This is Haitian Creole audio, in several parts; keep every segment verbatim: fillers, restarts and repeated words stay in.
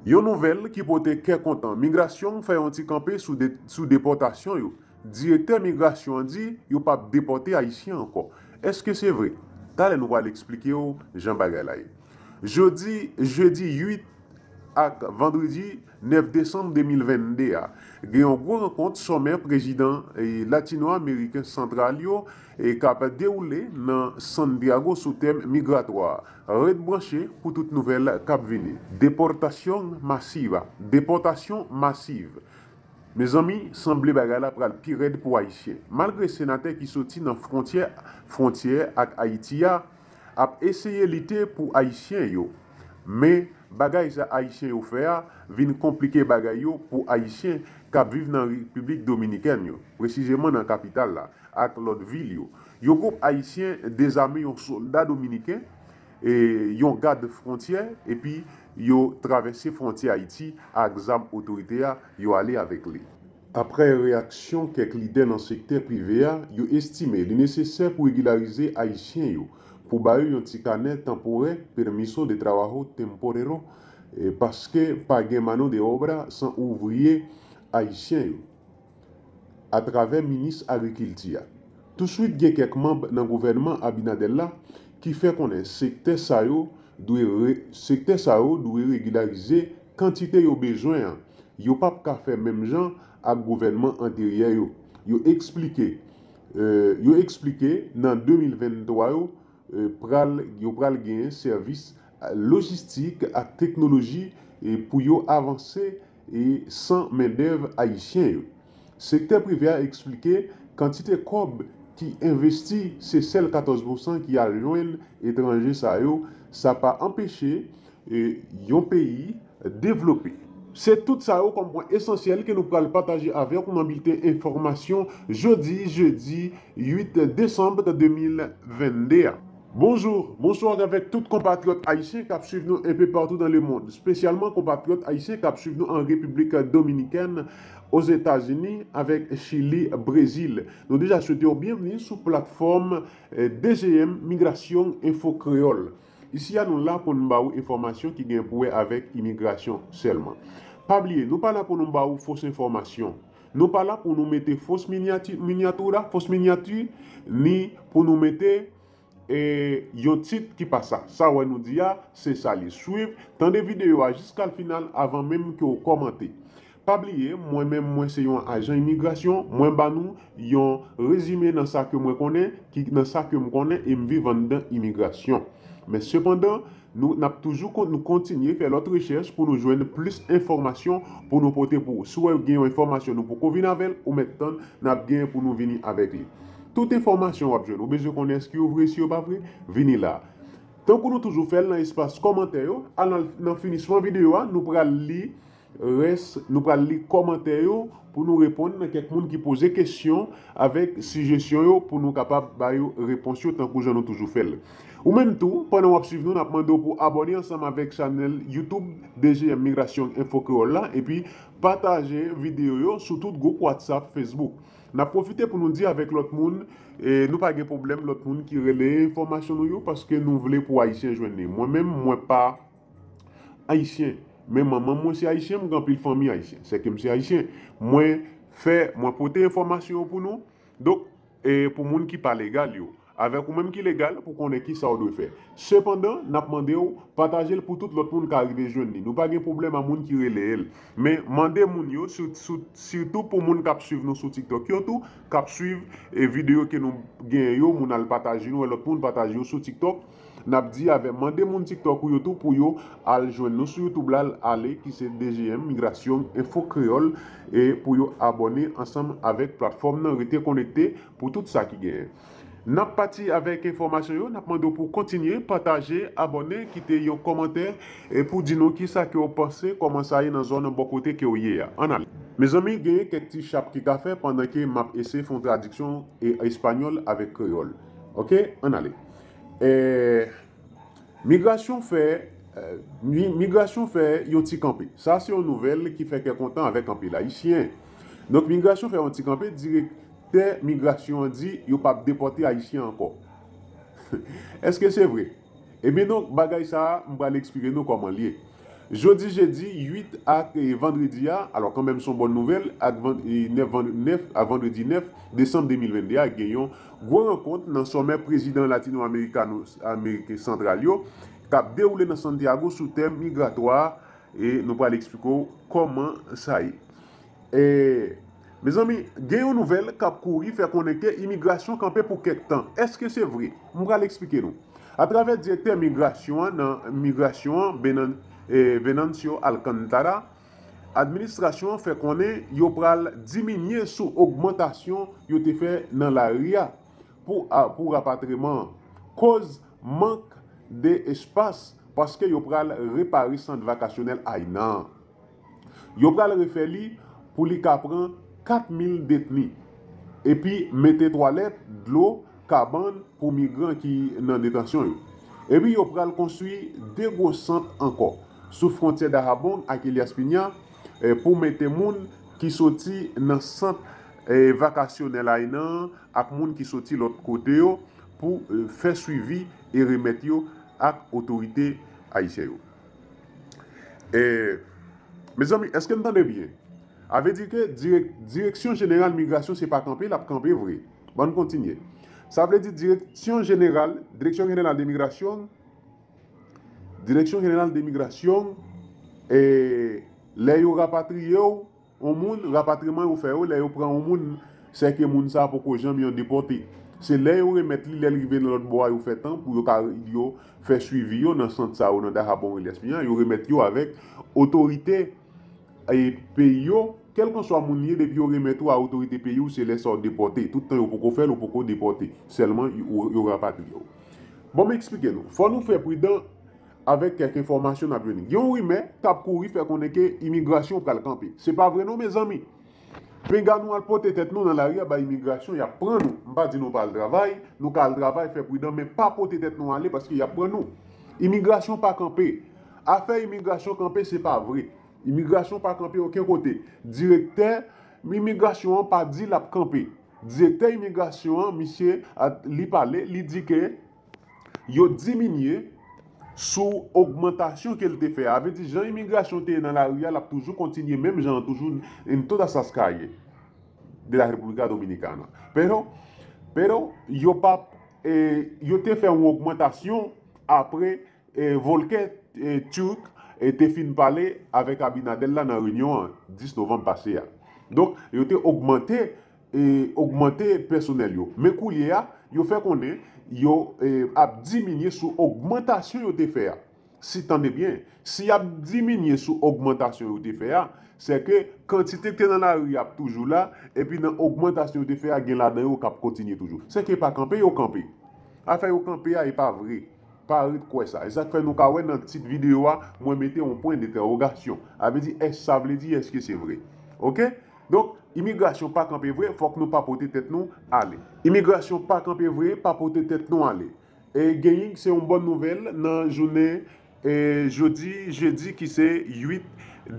Yon nouvèl ki pote kè kontan. Migrasyon fè yon ti kanpe sou, de, sou depòtasyon yo. Direktè migrasyon an di yo p ap depòte Ayisyen ankò. Èske se vre? Talè nou pral eksplike w jan bagay la ye. Jodi, jedi uit ak vandredi nèf desanm de mil vennde a, gen yon gwo rankont somè prezidan, e, latino-ameriken santral yo, e, k ap dewoule nan Santiago sou tèm migratwa. Ret branche pou tout nouvèl k ap vini. Deportación masiva. Depòtasyon masiv. Mezanmi, sanble bagay la pral pi rèd pou Ayisyen. Malgre senatè ki soti nan fwontyè, fwontyè ak Ayiti a ap eseye lite pou Ayisyen yo, men bagay sa Ayisyen yo fè a vin konplike bagay yo pou Ayisyen k ap viv nan Repiblik Dominikèn yo, presizeman nan kapital la ak lòt vil yo. Yon gwoup Ayisyen dezame yon sòlda dominiken, e, yon gad fwontyè, epi yo travèse fwontyè Ayiti ak zam otorite a, yo ale avèk li. Aprè reyaksyon kèk lidè nan sektè prive a, yo estime li nesesè pou regilarize Ayisyen yo, pou ba yo yon ti kanè tanporè, permiso de trabajo temporero, e, paske pa gen mano de obra san ouvriye ayisyen yo, atravè minis agrikilti a. Touswit gen kèk manm nan gouvènman Abinader la ki fè konnen sektè sa yo dwe re, sektè sa yo dwe regilarize kantite yo bezwen an. Yo p ap ka fè menm jan ak gouvènman anteryè yo. Yo eksplike, e, yo eksplike nan de mil venntwa yo, e, pral, yo pral genyen sèvis, e, lojistik ak teknoloji, e, pou yo avanse, e, san mendèv ayisyen yo. Sektè prive a eksplike kantite kòb ki envesti, se sèl katòz pousan ki al jwenn etranje sa yo, sa pa anpeche, e, yon peyi devlope. Se tout sa yo kòm pwen esansyèl ke nou pral pataje avèk ou nan bilten enfòmasyon jodi, jedi uit desanm de mil vennde a. Bonjou, bonswa avèk tout konpatriyòt ayisyen k ap swiv nou enpe patou dan lemonn, espesyalman konpatriyòt ayisyen k ap swiv nou an Repiblik Dominikèn, Ozetazini, avèk Chili, Brezil. Nou deja swete w byenvni sou platfòm, eh, D G M Migrasyon Enfo Kreyòl. Isi a nou la pou n ba ou enfòmasyon ki gen pou wè avèk imigrasyon sèlman. Pa bliye, nou pa la pou nou ba ou fos enfòmasyon. Nou pa la pou nou mete fos minyati, minyatura, fos minyati, ni pou nou mete, e, yon tit ki pa sa. Sa w wè nou di a, se sa li. Swiv, tande videyo a jiska l final avan menm ke w kòmante. Pa bliye, mwen menm, mwen se yon ajan imigrasyon, mwen ba nou yon rezime nan sa ke mwen konnen, ki, nan sa ke m konnen e m viv anndan imigrasyon. Men sepandan, nou, n ap toujou kon-, nou kontinye fè lòt rechèch pou nou jwenn plis enfòmasyon pou nou pote pou ou. Si w wè gen yon enfòmasyon nou poko vin avè l, ou mèt tann, n ap gen pou nou vini avèk li. Tout enfòmasyon w ap jwenn, ou bezwen konnen èske yo vre, si yo pa vre, vini la. Tankou nou toujou fè l nan espas kòmantè yo, al nan, nan finisman videyo a, nou pral li rès, nou pral li kòmantè yo pou nou reponn nan kèk moun ki poze kesyon avèk sijesyon yo pou nou kapab ba yo repons yo tankou jan nou toujou fè l. Ou menm tou, pandan w ap swiv nou, n ap mande w pou abòne ansanm avèk chanèl YouTube D G M Migrasyon Enfo Kreyòl la, epi pataje videyo yo sou tout gwoup WhatsApp, Facebook. N ap pwofite pou nou di avèk lòt moun, e, nou pa gen pwoblèm lòt moun ki releye enfòmasyon nou yo, paske nou vle pou Ayisyen jwenn li. Mwen menm, mwen pa Ayisyen. Men manman mwen se Ayisyen, m gen anpil fanmi Ayisyen. Sèke m se Ayisyen. Mwen fè, mwen pote enfòmasyon yo pou nou. Donk, e, pou moun ki pa legal yo. Avèk ou menm ki legal, pou konnen ki sa w dwe fè. Sepandan, n ap mande w pataje l pou tout lòt moun ka rive jwenn li. Nou pa gen pwoblèm a moun ki releye l. Men mande moun yo, sou, sou, sitou pou moun k ap swiv nou sou TikTok yo tou, k ap swiv, e, videyo ke nou genyen yo, moun al pataje nou, e lòt moun pataje yo sou TikTok. N ap di avè, mande moun TikTok ou yo tou pou yo al jwenn nou sou YouTube la, ale, ki se D G M Migrasyon Enfo Kreyòl, e pou yo abòne ansanm avèk platfòm nan, rete konekte pou tout sa ki genyen. N ap pati avèk enfòmasyon yo, n ap mande w pou kontinye, pataje, abòne, kite yon kòmantè, e pou di nou kisa ke w panse, kòman sa ye nan zòn bò kote ke w ye a. Ann ale. Mezanmi, genyen kèk ti chap ki ka fè pandan ke m ap eseye fè yon tradiksyon e espanyòl avèk kreyòl. Oke? Ann ale. E, migrasyon fè, e, mi-, migrasyon fè yon ti kanpe. Sa se yon nouvèl ki fè kè kontan avèk anpil Ayisyen. Donk, migrasyon fè yon ti kanpe, direktè migrasyon an di yo p ap depòte Ayisyen ankò. Èske se vre? Ebyen donk, bagay sa a, m pral eksplike nou kòman l ye. Jodi jedi uit ak, e, vandredi a, alò kanmenm se yon bòn nouvèl, ak van- e, nèf van- nèf ak vandredi nèf desanm de mil venn de a, gen yon gwo rankont nan somè prezidan latino-amerikano-, ameriken santral yo k ap dewoule nan Santiago sou tèm migratwa, e nou pral eksplike w kòman sa ye. E, mezanmi, gen yon nouvèl k ap kouri fè konnen ke imigrasyon kanpe pou kèk tan. Èske se vre? M pral eksplike nou. Atravè direktè migrasyon an nan migrasyon an, Benan, e, Venancio Alcantara, administrasyon an fè konnen yo pral diminye sou ogmantasyon yo te fè nan lari a pou, a, pou rapatriman an. Koz mank de espas paske yo pral repare sant vakasyonèl Aynan an. Yo pral refè li pou li ka pran kat mil detni, epi mete twalèt, dlo, kabann pou migran ki nan detansyon yo. Epi yo pral konstwi de gwo sant ankò sou fwontyè Dajabón ak Elías Piña, eh, pou mete moun ki soti nan sant, eh, vakasyonèl Aynan an ak moun ki soti lòt kote yo pou, eh, fè swivi e remèt yo ak otorite ayisyen yo. E, mezanmi, èske n tande byen? A vle di ke dirèk- Direksyon Jeneral Migrasyon se pa kanpe, l ap kanpe vre. Bon, n kontinye. Sa vle di Direksyon Jeneral, Dirección General de Migración, Dirección General de Migración, e, lè yo rapatriye w, yon moun, rapatriman yo fè yo, lè yo pran yon moun, sèke moun sa a poko janm yon depòte. Se lè yo remèt li, lè l rive nan lòt bò a, yo fè tan pou yo ka yo fè swivi yo nan sant sa yo, nan Dajabón, Elías Piña, yo remèt yo avèk otorite, e, peyi yo, kèlkanswa moun li ye, depi yo remèt ou a otorite peyi w, se lè sa w depòte. Tout tan yo poko fè l, ou poko depòte. Sèlman, yo, yo rapatriye w. Bon, m eksplike nou. Fò nou fè pridan avèk kèk enfòmasyon n ap jwenn. Gen yon rimè k ap kouri fè konnen ke imigrasyon pral kanpe. Se pa vre non, mezanmi. Pinga nou al pote tèt nou nan lari a bay imigrasyon, y ap pran nou. M pa di nou pa al travay, nou ka al travay, fè pridan, men pa pote tèt nou ale paske y ap pran nou. Imigrasyon pa kanpe. Afè imigrasyon kanpe, se pa vre. Imigrasyon pa kanpe okenn kote. Direktè imigrasyon an pa di l ap kanpe. Direktè imigrasyon an, misye, a, li pale, li di ke yo diminye sou ogmantasyon ke l te fè a. Vle di, jan imigrasyon te ye nan lari a, l ap toujou kontinye menm jan an, toujou en todas las calles de la República Dominicana. Pero, pero, yo pa, eh, yo te fè yon ogmantasyon apre, eh, Volker, eh, Türk, eh, te fin pale avèk Abinader la nan reyinyon an, dis novanm pase a. Donk, yo te ogmante e, ogmante pèsonèl yo. Men koulye a, yo fè konnen yo, e, ap diminye sou ogmantasyon yo te fè a. Si, tande byen, si y ap diminye sou ogmantasyon yo te fè a, sèke kantite ki te nan lari a ap toujou la, epi nan ogmantasyon yo te fè a, gen ladan yo k ap kontinye toujou. Sèke pa kanpe yo kanpe. Afè yo kanpe a, e pa vre. Pa ret kwè sa. E sa k fè nou ka wè nan tit videyo a, mwen mete yon pwen dentèwogasyon. A vle di, èske sa vle di, èske se vre? Oke? Donk, imigrasyon pa kanpe vre, fòk nou pa pote tèt nou ale. Imigrasyon pa kanpe vre, pa pote tèt nou ale. E genyen, se yon bòn nouvèl nan jounen, e, jodi, jedi ki se uit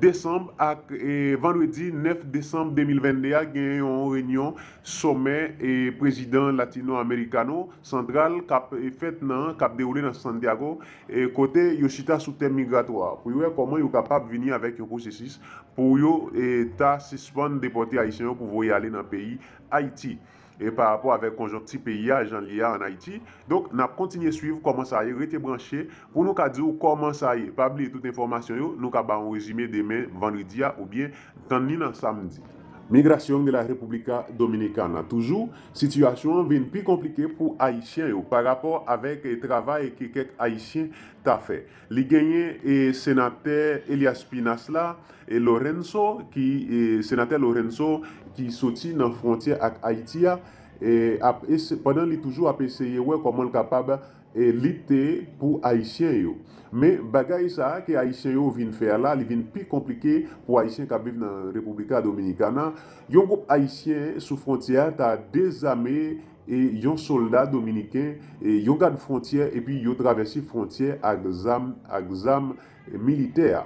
desanm ak, e, vandredi nèf desanm de mil venn de a, gen yon reyinyon somè, e, prezidan latino-amerikano santral k ap, e, fèt nan, k ap dewoule nan Santiago, e, kote yo chita sou tèm migratwa pou yo wè kòman yo kapab vini avèk yon pwosesis pou yo, e, ta sispann depòte Ayisyen yo pou voye ale nan peyi Ayiti. E pa rapò avèk konjonkti peyi a, jan l ye a ann Ayiti. Donk, n ap kontinye swiv kòman sa ye. Rete branche pou nou ka di w kòman sa ye. Pa bliye tout enfòmasyon yo, nou ka ba w yon rezime demen, vandredi a, oubyen tann li nan samdi. Migración de la República Dominicana. Toujou, sitiyasyon an vin pi konplike pou Ayisyen yo pa rapò avèk, e, travay ke kèk Ayisyen ta fè. Li genyen, e, senatè Elias Pinas la, e, Lorenzo, ki, e, senatè Lorenzo, ki soti nan fwontyè ak Ayiti a, e, ap ese-, pandan li toujou ap eseye wè kòman l kapab, e, lite pou Ayisyen yo. Men bagay sa a ke Ayisyen yo vin fè a la, li vin pi konplike pou Ayisyen k ap viv nan República Dominicana. Yon gwoup Ayisyen sou fwontyè a ta dezame, e, yon sòlda dominiken, e, yon gad fwontyè, epi yo travèse fwontyè ak zam, ak zam militè a.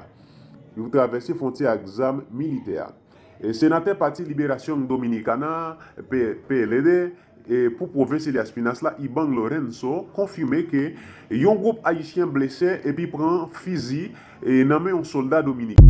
Yo travèse fwontyè ak zam militè a. Senatè Pati Liberación Dominicana, P L D, pou pwovens Elías Piñas la, Ibang Lorenzo, konfime ke yon gwoup ayisyen blese epi pran fizi nan men yon sòlda dominiken.